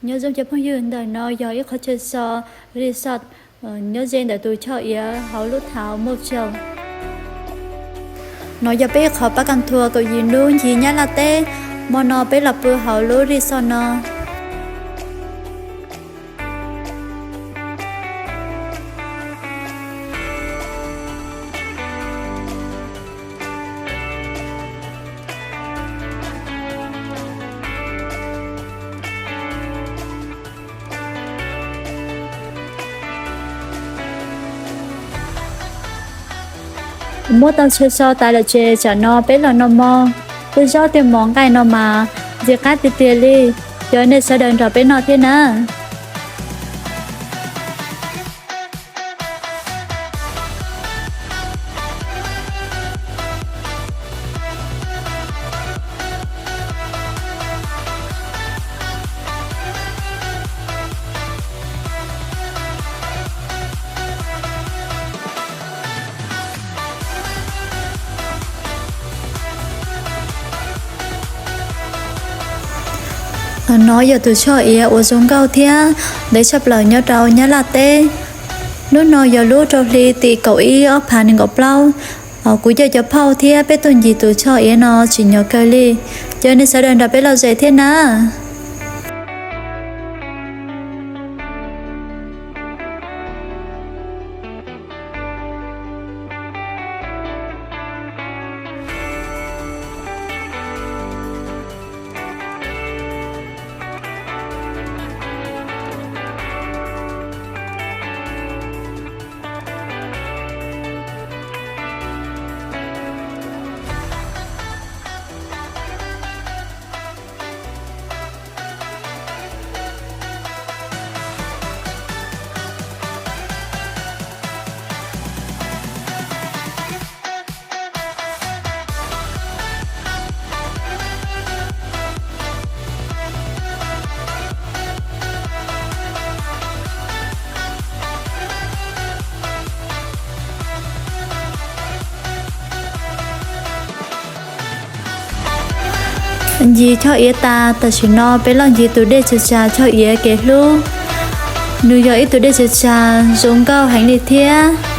Nyob zoo cov phooj ywg, ntawm no yog ib qhov chaw so resort nyob ze ntawm tus choj iav hauv lub thav Mộc Châu. No yog peb ib qhov pab kag thua kaum yim hnub ncig Nyab Laj teb. Hmo no peb los pw hauv lub resort no. Muab tau chaw so tas lawm ces tsam no peb los noj mov. Tej zaub tej mov nqaij no mas ntxim qab tiag tiag li. Cov nej sawv daws nrog peb noj thiab na. No yog tus choj iav uas zoo nkauj thiab ntev tshaj plaws nyob rau Nyab Laj teb. Lub no yog lub rau hli tim kaum ib ob phav nees nkaum plaub. Kuv coj cov phauj thiab peb tuaj ncig tus choj iav no tsim nyog kawg li. Cov nej sawv daws nrog peb lom zem thiab na. Ncig choj iav tas, tam sim no peb los ncig tus dej tsag tsag choj iav kev hlub. Nws yog ib tug dej tsag tsag zoo nkauj heev li thiab.